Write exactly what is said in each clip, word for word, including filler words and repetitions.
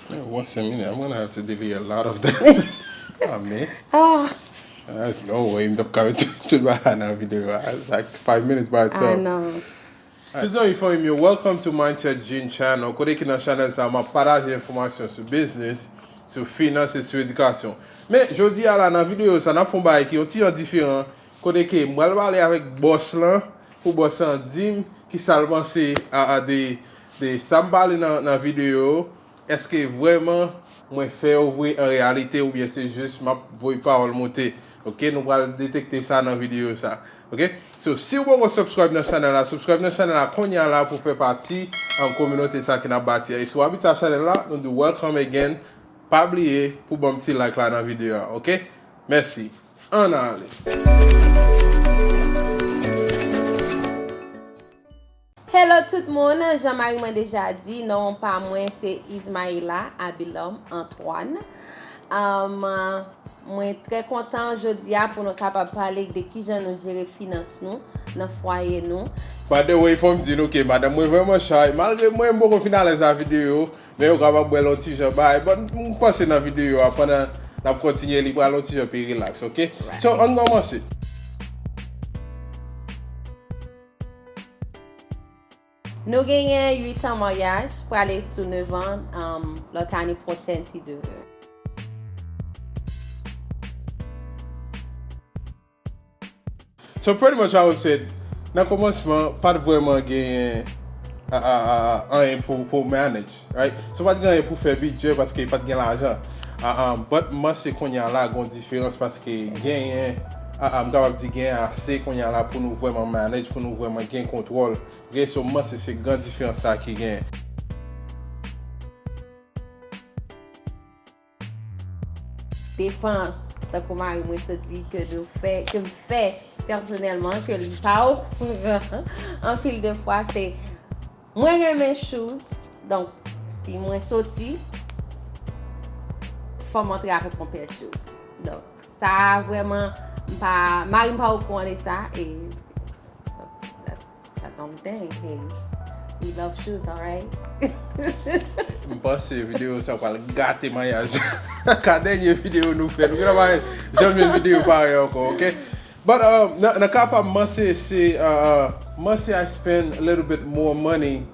Yeah, once a minute, I'm gonna have to delete a lot of that. Ah, man. Ah. There's no way m t ap kare tout bagay nan videyo a. It's like five minutes by itself. I know. Alright. Mezanmi, fanmi m yo, welcome to Mindset Gene Channel. Kote ki nan chanèl sa, m ap pataje enfòmasyon sou business, sou finans e sou edikasyon. Men, jodi a la, nan videyo sa, n ap fè yon bagay ki yon ti jan diferan. Kote ke m pral pale avèk bòs lan, pou bòs lan di m kisa l panse a, a de, de sa m pale nan, nan videyo. Èske vrèman mwen fè yo vre an reyalite oubyen se jis m ap voye pawòl moute? Ok, nou pral detekte sa nan videyo sa. Ok? So, si w poko subscribe nan chanèl la, subscribe nan chanèl la kounye a la pou fè pati an kominote sa ke n ap bati a. E si w abitye a chanèl la, nou di w welcome again. Pa bliye pou ban m ti like la nan videyo a, ok? Mèsi. Ann ale. Hello tout moun, jan mari mwen deja di, non pa mwen se Ismaïla Abilom Antoine. Um, mwen trè kontan jodi a pou nou kapab pale de kijan nou jere finans nou nan fwaye nou. By the way, fò m di nou ke madanm mwen vrèman chay, malgre mwen m poko fin alèz a videyo, men yo kapab wè l yon ti jan bay, but m panse nan videyo a, pandan n ap kontinye, li pral yon ti jan pi relax, ok? So, ann kòmanse. Nou genyen uit an maryaj, prale sou nèf an, um, lòt ane pwochèn si Dye vle. So pretty much I would say, nan kòmansman, pa t vrèman genyen a, a, a, anyen pou, pou manage, right? So pa t gen anyen pou fè bidjè paske pa t gen lajan. A, a, but m panse kounye a la gon diferans paske genyen, a, a, m kapab di genyen ase kounye a la pou nou vrèman manage, pou nou vrèman gen kontwòl. Ok, so m panse se gran diferans sa ki genyen. Depans, tankou mari mwen sot di ke nou fè, ke m fè pèsonèlman, ke li pa okouran anpil de fwa, se mwen renmen shoes, donk si mwen soti, fò m antre avèk yon pè shoes. Donk sa vrèman, m pa, mari m pa okouran de sa, e that's, that's on thing, hey. We love shoes, alright? M panse videyo sa pral gate maryaj. Ka dènye videyo nou fè. Nou gentan pa janm jwenn videyo parèy ankò, ok? But, uh, nan, nan ka pa m, m panse se, uh, uh, m panse I spend a little bit more money,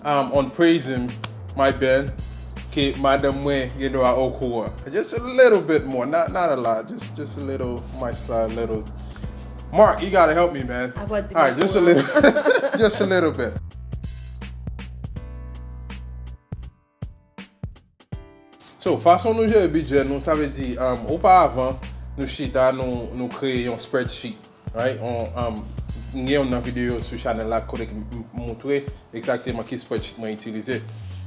um, on praising my band ke madanm mwen gen dwa okouran. Just a little bit more, not, not a lot, just, just a little, my side, little. Mark, you gotta help me, man. Alright, just a little, just a little bit. So, fason nou jere bidjè nou, sa vle di, um, oparavan, nou chita, nou, nou kreye yon spreadsheet, right? On, um, m gen youn nan videyo sou chanèl la kote m, m moutre egzakteman ki spreadsheet mwen itilize.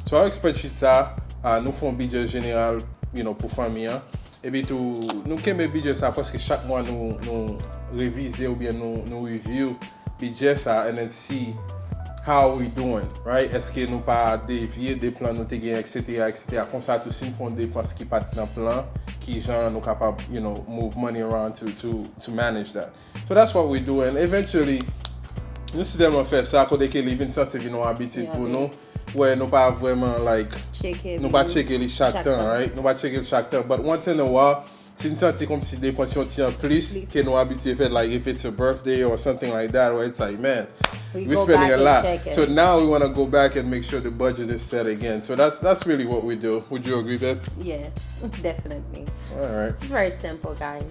So, avèk spreadsheet sa, uh, nou fè yon bidjè jeneral, you know, pou fanmi an. Epi tou, nou kenbe bidjè sa prèske chak mwa nou, nou revize oubyen nou, nou review bidjè sa and then see how we doing, right? Èske nou pa devye de plan nou te gen, et cetera, et cetera. Konsa tou, si n fè yon depans ki pa t nan plan, ki jan nou kapab, you know, move money around to, to, to manage that. So that's what we do, and eventually, nou sitèlman fè sa, kote ke li vin sanse vin yon abitid pou nou, wè nou pa vrèman, like, nou pa tcheke li chak tan, right? Nou pa tcheke li chak tan, but once in a while, si n santi kòmsi depans yon ti an plis ke nou abitye fè, like, if it's a birthday or something like that, where it's like, man, we spending a lot. So now we wanna go back and make sure the budget is set again. So that's, that's really what we do. Would you agree, babe? Yes, definitely. Alright. Very simple, guys.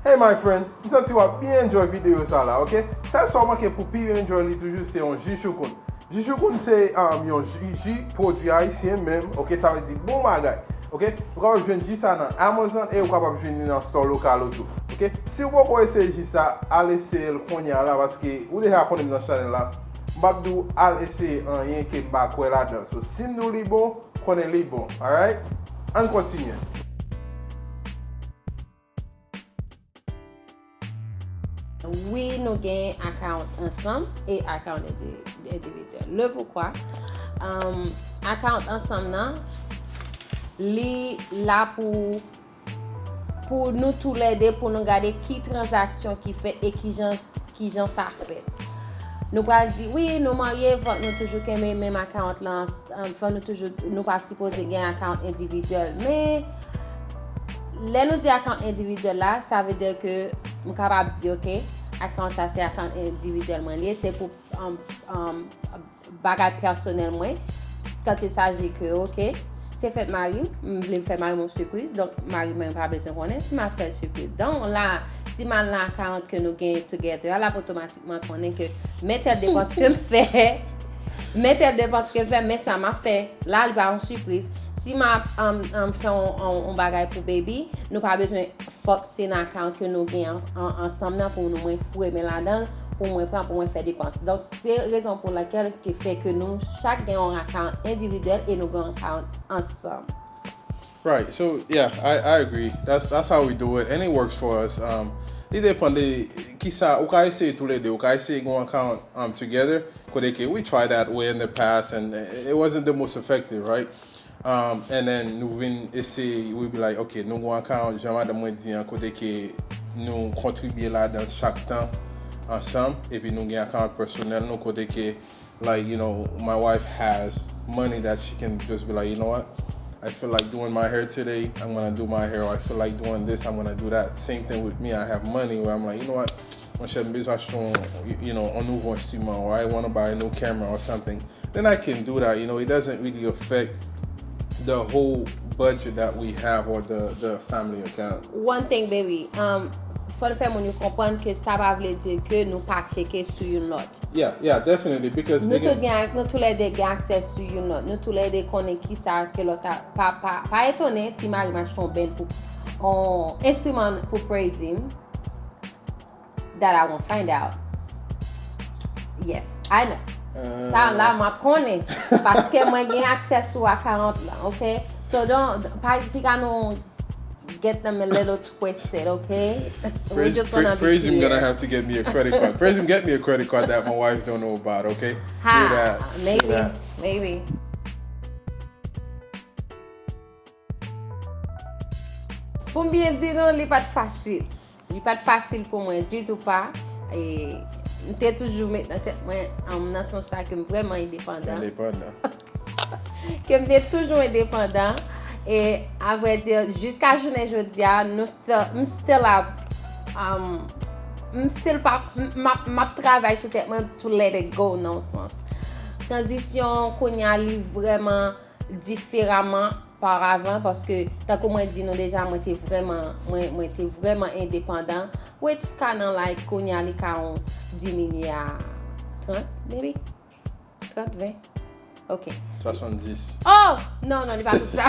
Hey my friend, m santi w ap byen enjoy videyo sa la, ok? Sèl sa w manke pou pi enjoy li toujou se yon ji choukoun. Ji choukoun se, um, yon ji, ji pwodui ayisyen menm, ok? Sa vle di bon bagay, ok? Ou kapab jwenn ji sa nan Amazon e ou kapab jwenn li nan store lokal ou tou, ok? Si w poko eseye ji sa, al eseye l kounye a la paske ou deja konnen m nan chanèl la. M p ap di w al eseye anyen ke m pa kwè ladan. So, si m di w li bon, konnen li bon, alright? Ann kontinye. Wi, nou gen account ansanm e account indi-, individual. Le poukwa? Um, account ansanm nan, li la pou, pou nou toulède, pou nou gade ki tranzaksyon ki fèt e kijan, kijan sa fèt. Nou pral di, wi, nou marye, fòk nou toujou kenbe menm account lan, anfan, nou toujou, nou pa sipoze gen account endividyèl. Men, lè nou di account endividyèl la, sa vle di ke m kapab di, ok, account sa se account endividyèl mwen li ye, se pou, um, um, bagay pèsonèl mwen. Quand il s'agit que, ok, se fèt mari m, m vle m fè mari m yon sipriz, donk mari mwen pa bezwen konnen si m ap fè l sipriz. Donk la, si m al nan account ke nou gen together, l ap otomatikman konnen ke men tèl depans ke m fè, men tèl depans ke m fè, men sa m ap fè. La, li pa yon sipriz. Si m ap, um, um, fè yon, yon, yon bagay pou baby, nou pa bezwen fòk se nan account ke nou gen an, an, ansanm nan pou nou mwen foure men ladan l, pou mwen pran, pou mwen fè depans. Donk, se rezon pou lakèl ki fè ke nou chak gen yon account endividyèl e nou gen yon account ansanm. Right. So yeah, I, I agree. That's that's how we do it, and it works for us. Um, li depann de kisa ou ka eseye toulede. Ou ka eseye gen yon account um, together. Kote ke we tried that way in the past, and it wasn't the most effective, right? Um, and then nou vin eseye, we be like, ok, nou gen yon account, jan madanm mwen di an, kote ke nou kontribye ladan chak tan ansanm, epi nou gen account pèsonèl nou, kote ke, like, you know, my wife has money that she can just be like, you know what, I feel like doing my hair today, I'm gonna do my hair, or I feel like doing this, I'm gonna do that. Same thing with me, I have money where I'm like, you know what, monchè, m bezwen achte yon, you know, yon nouvo enstriman, or I wanna buy a new camera or something. Then I can do that. You know, it doesn't really affect the whole budget that we have or the, the family account. One thing, baby, um, fò n fè moun yo konprann ke sa pa vle di ke nou pa tcheke sou youn lòt. Yeah, yeah, definitely, because Nou tout gen, nou toulède gen aksè sou youn lòt. Nou toulède konnen kisa ke lòt a, pa, pa, pa etone si mari m achte yon band pou, yon enstriman pou praise him, that I won't find out. Yes, I know. Sa la m ap konnen. Paske mwen gen aksè sou account la, ok? So don't, pa, piga nou get them a little twisted, ok? We Praise, just pra- wanna be praise him gonna clear. Have to get me a credit card. Praise him get me a credit card that my wife don't know about, okay? Do Ha, that. Do maybe, that. Maybe. Pou m byen di nou, li pa t fasil. Li pa t fasil pou mwen ditou pa. E, m te toujou met nan tèt mwen, um, nan sans sa ke m vrèman endepandan. Endepandan. Ke m te toujou endepandan. E, a vrè di, jiska jounen jodi a, nou still, m still ap, um, m still pa, m, m ap, m ap travay sou tèt mwen to let it go nan yon sans. Tranzisyon kounye a li vrèman diferaman paravan, paske tankou mwen di nou deja, mwen te vrèman, mwen, mwen te vrèman endepandan, which kinda like kounye a li ka yon diminye a trant, maybe? Trant, ven? Ok. Swasanndis. Oh! Non, non, li pa tout sa.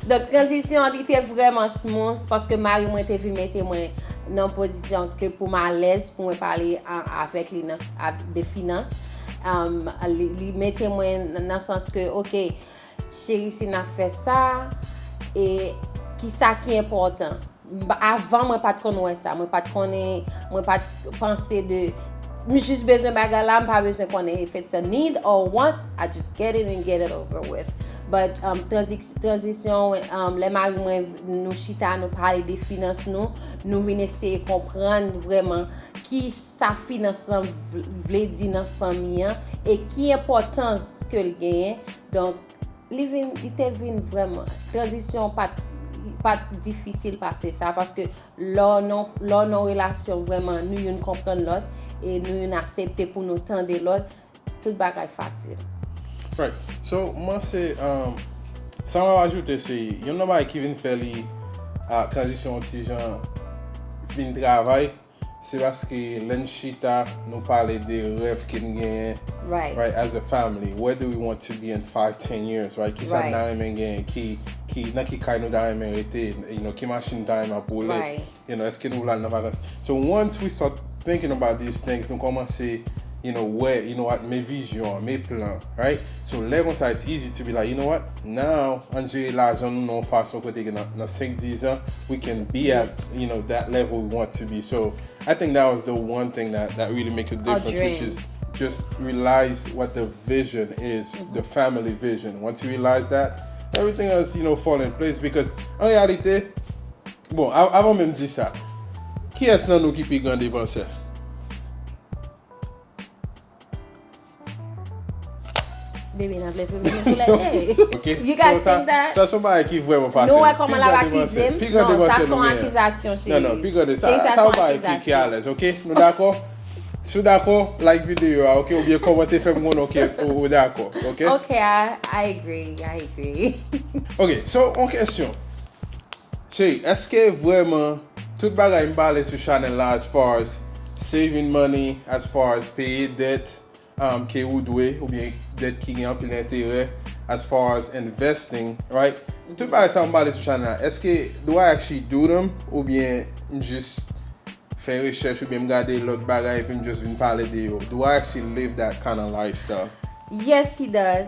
Donk, tranzisyon an, li te vrèman smooth, paske mari mwen te vin mete mwen nan pozisyon ke pou m alèz, pou mwen pale a- avèk li nan, a- de finans. Um, li, li mete mwen nan, nan sans ke, ok, cheri, si n ap fè sa, e kisa ki enpòtan? M- Avan, mwen pa t konn wè sa. Mwen pa t konnen, mwen pa t panse de, m jis bezwen bagay la, m pa bezwen konnen if it's a need or want, I just get it and get it over with. But, um, transi- tranzisyon, um, lè mari mwen, nou chita, nou pale de finans nou, nou vin eseye konprann vrèman ki sa finans lan v- vle di nan fanmi an e ki enpòtans ke l genyen. Donk, li vin, li te vin vrèman, tranzisyon pa t, pa t difisil pase sa, paske lè w nan, lè w nan relasyon vrèman, nou youn konprann lòt e nou youn aksepte pou nou tande lòt, tout bagay fasil. Right. So, mwen se, um, sa mwen ajoute se, youn nan bagay ki vin fè li, uh, tranzisyon ti jan vin travay, se paske lè n chita, nou pale de rèv ke n genyen, Right. Right, as a family, where do we want to be in five, ten years, right? Ki sa Right. n ta renmen genyen, ki, ki, nan ki kay nou ta renmen rete, you know, ki machin nou ta renmen ap woule, Right. you know, èske nou vle al nan vakans? So once we start thinking about these things, nou kòmanse, you know, wè, you know what, men vizyon, men plan, right? So lè konsa, it's easy to be like, you know what, now, ann jere lajan nou nan yon fason kote ke nan, nan senk, diz an, we can be at, you know, that level we want to be. So I think that was the one thing that, that really make a difference, which Dream. Is just realize what the vision is, the family vision. Once you realize that, everything else, you know, fall in place because, an reyalite, bon, av- avan menm di sa, kiyès nan nou ki pi gran depansè? Baby, n ap leve moun sou lè. Hey, Ok? You guys So, sa- think that? Sa se yon bagay ki vrèman fasil. Nou wè kòman l ap Pi grande akize m? Pi grande Non, sa mansyè se nou yon genyen. Akizasyon, cheri. Non, non, pi grande sa. Cheri, sa Sa se yon yon bagay ki, ki akizasyon. alèz, ok? Nou dakò? Si w dakò, like videyo a, ok? Oubyen kòmante fè m konnen, ok? Ou, ou dakò, ok? Ok, I, I agree, I agree. Ok, so, yon kesyon. Cheri, èske vrèman tout bagay m pale sou chanèl la as far as saving money, as far as peye dèt um, ke ou dwe, oubyen dèt ki gen anpil enterè, as far as investing, right? Tout bagay sa m pale sou chanèl la, èske do I actually do them, oubyen m jis fè rechèch, oubyen m gade lòt bagay, epi m jis vin pale de yo? Do I actually live that kind of lifestyle? Yes, he does.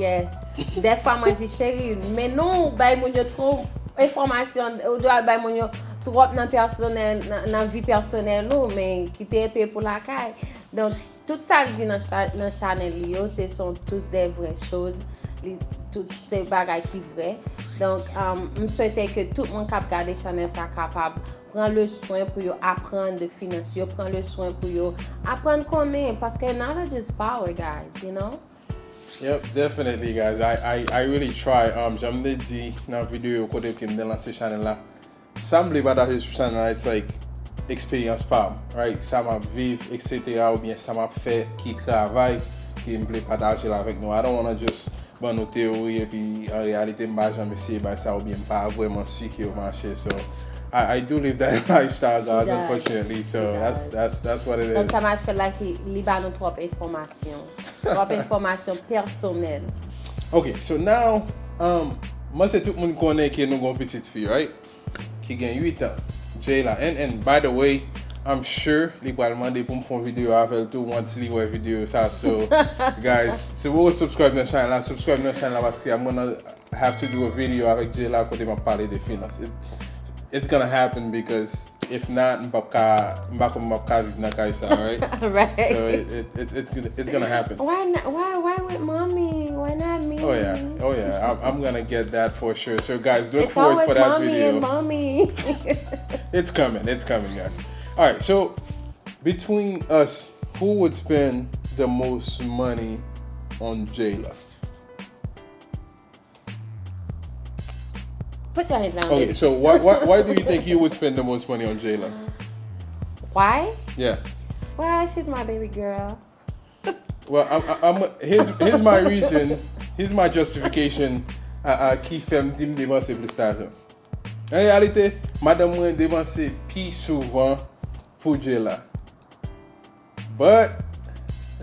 Yes. Dèfwa mwen di, cheri, men non, bay moun yo twòp enfòmasyon, ou dwe al bay moun yo twòp nan pèsonèl, nan, nan vi pèsonèl ou, men kite enpe pou lakay. Donk, tout sa l di nan, cha- nan chanèl li yo, se sont tous des vraies choses. Li, tout se bagay ki vrè. Donk, um, m swete ke tout moun k ap gade chanèl sa kapab pran le swen pou yo aprann de finans yo, pran le swen pou yo aprann konnen, paske knowledge is power, guys, you know? Yep, definitely, guys. I, I, I really try. Um, jan m te di nan videyo kote ke m te lanse chanèl la, sa m vle pataje sou chanèl la, it's like eksperyans pa m, right? Sa m ap viv, et cetera, oubyen sa m ap fè ki travay, ke m vle pataje l avèk nou. I don't wanna just ban nou teyori, epi an reyalite, m pa janm eseye bay sa, oubyen m pa vrèman si ke yo mache. So, I, I do live that lifestyle, guys, He does. Unfortunately. So, He that's, does. that's, that's what it is. Sometimes I feel like he, li ba nou twòp enfòmasyon. Twòp enfòmasyon pèsonèl. Ok, so now, um, mwen se tout moun konnen ke nou gon pitit fi, right? Ki gen uit an. Jayla. And, and by the way, I'm sure li pral mande pou m fè yon videyo avè l tou once li wè videyo sa. So, guys, si w subscribe nan chanèl la, subscribe nan chanèl la paske I'm gonna have to do a video avèk Jayla kote m ap pale de finans. It, it's gonna happen because if not, m p ap ka, m pa konn m ap ka viv nan kay sa, right? Right. So it, it, it, it's, it's gonna happen. Why not, why why with mommy? Why not me? Oh yeah, oh yeah. I'm, I'm gonna get that for sure. So guys, look It's forward always for that mommy video. And mommy. It's coming. It's coming, guys. All right. So between us, who would spend the most money on Jayla? Put your hands down. Okay. Baby. So why, why, why do you think you would spend the most money on Jayla? Why? Yeah. Well, she's my baby girl. Well, I'm, I'm, here's, here's my reason. Here's my justification. Uh, uh, ki fè m di m depanse plis lajan. An reyalite, madanm mwen depanse pi souvan pou Jayla. But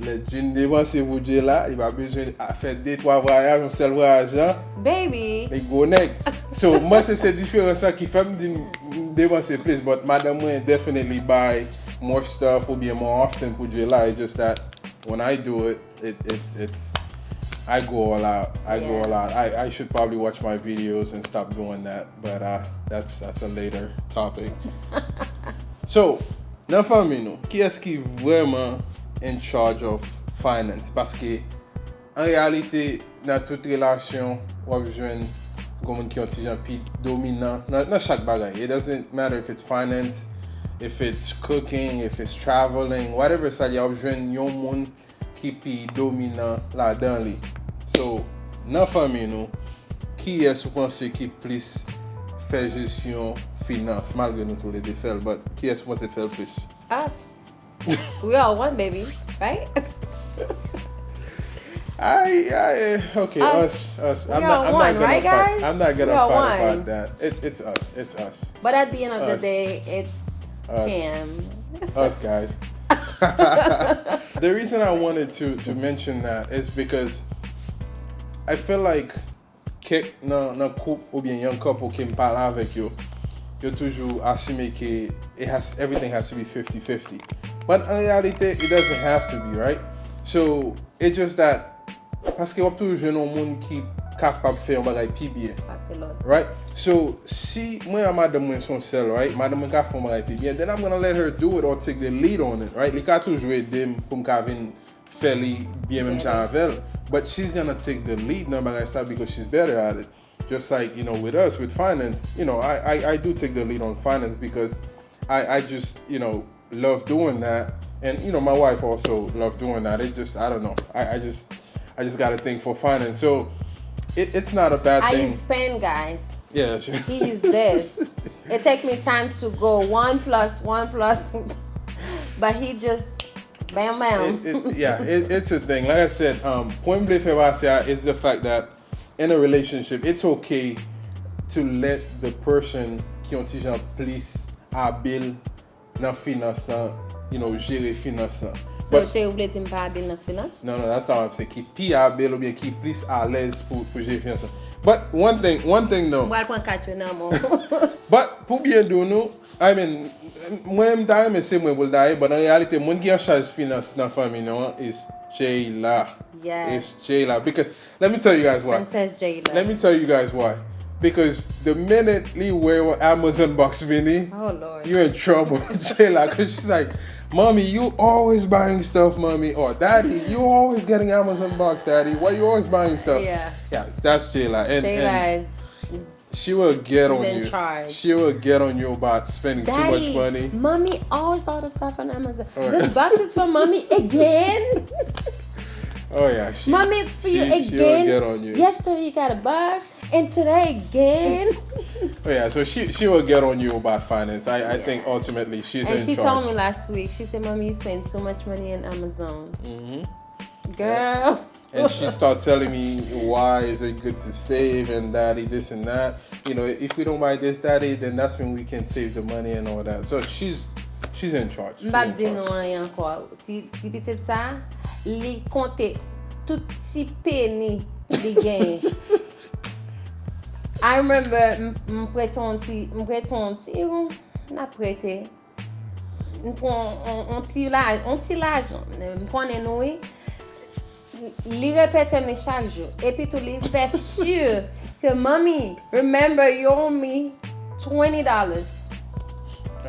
lè Jin depanse pou Jayla, li pa bezwen fè de twa vwayaj, yon sèl vwayaj la. Baby. Li gwo nèg. So mwen se se diferans sa ki fè m di m depanse plis, but madanm mwen definitely buy more stuff oubyen more often pou Jayla. It's just that when I do it, it it's it's I go all out. I go Yeah. All out. I, I should probably watch my videos and stop doing that, but uh, that's that's a later topic. So, nan fanmi nou, kiyès ki vrèman in charge of finance? Paske an reyalite, nan tout relasyon, w ap jwenn gon moun ki yon ti jan pi dominan nan, nan chak bagay. It doesn't matter if it's finance, if it's cooking, if it's traveling, whatever sa ye, w ap jwenn yon moun ki pi dominan ladan li. So, nan fanmi nou, kiyès ou panse ki plis fè jesyon finans, malgre nou toulede fè l, but kiyès ou panse k fè l plis? Us. We are one, baby. Right? I, I, okay, Us. us, us. We I'm are not, I'm one, not gonna right, fight. Guys? I'm not gonna We are fight one. About that. It, it's us, it's us. But at the end of the Us. Day, it's Us. Him. Us guys. The reason I wanted to to mention that is because I feel like kèk nan nan koup oubyen young couple ke m pale avèk yo, yo toujou asime ke it has, everything has to be fifty fifty. But an reyalite, it doesn't have to be, right? So, it's just that, paske w ap toujou jwenn yon moun ki kapab fè yon bagay pi byen. Pase lòt. Right? So, si mwen a madanm mwen se yon sèl, right? Madanm mwen ka fè yon bagay pi byen, then I'm gonna let her do it or take the lead on it, right? Li ka toujou ede m pou m ka vin fè li byen menm jan avè l. But she's gonna take the lead nan bagay sa because she's better at it. Just like, you know, with us, with finance, you know, I, I, I do take the lead on finance because I, I just, you know, love doing that. And, you know, my wife also love doing that. It just, I don't know. I, I just, I just got a thing for finance. So it, it's not a bad I thing. Use pen, guys. Yeah, sure. He used this. It take me time to go one plus one plus, but he just bam bam. It, it, yeah, it, it's a thing. Like I said, um, pwen m vle fè pase a is the fact that in a relationship, it's okay to let the person ki yon ti jan plis abil nan finans lan, you know, jere finans lan. So, cheri, ou vle di m pa abil nan finans? No, no, that's not what I'm saying. Ki pi abil oubyen ki plis alèz pou, pou jere finans lan. But one thing, one thing though. Mwen pran kat yo nan men w. But pou byen di w nou, I mean, mwen m ta renmen se mwen pou l ta ye, but an reyalite, moun ki an chaj finans nan fanmi nou an is Jayla. Yes. It's Jayla. Because, let me tell you guys why. Princess Jayla. Let me tell you guys why. Because the minute li wè yon Amazon box vini, Oh Lord. You in trouble, Jayla, because she's like, "Mommy, you always buying stuff, mommy," or "Daddy, you always getting Amazon box, Daddy. Why you always buying stuff?" Yeah. Yeah, that's Jayla. And, and Jayla is she will get She's on in you. Charge. She will get on you about spending too much Daddy, money. Mommy always order stuff on Amazon. Oh. This box is for mommy again. Oh yeah, she, Mommy, it's for she, you she will again. Get on you. Yesterday you got a box, and today again. Oh yeah, so she she will get on you about finance. I, I Yeah. think ultimately she's And in she charge. Told me last week. She said, "Mommy, you spend too much money on Amazon." Mm-hmm. Girl. And she start telling me why is it good to save and daddy this and that. You know, if we don't buy this, daddy, then that's when we can save the money and all that. So she's she's in charge. M pa She's in di charge. Nou anyen ankò. Ti, ti pitit sa, li konte tout ti peni li genyen. I remember, m, m prete yon ti, m prete yon ti, m ap prete. M pran yon, yon ti la, yon ti lajan. M konnen nou, wi. Li repete m chak jou. Epi tou, li fè si ke, "Mommy, remember you owe me twenty dollars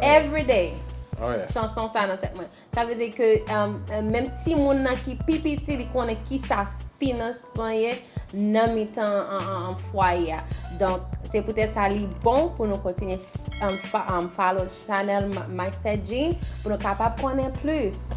every day." Oh yeah. Chanson sa nan tèt mwen. Sa vle di ke, um, um, menm timoun nan ki pi piti, li konnen ki sa finans lan ye nan mitan an, an, an fwaye a. Donk, se poutèt sa li bon pou nou kontinye, um, fa, um, follow channel Ma, Mike Said Jean pou nou kapab konnen plis.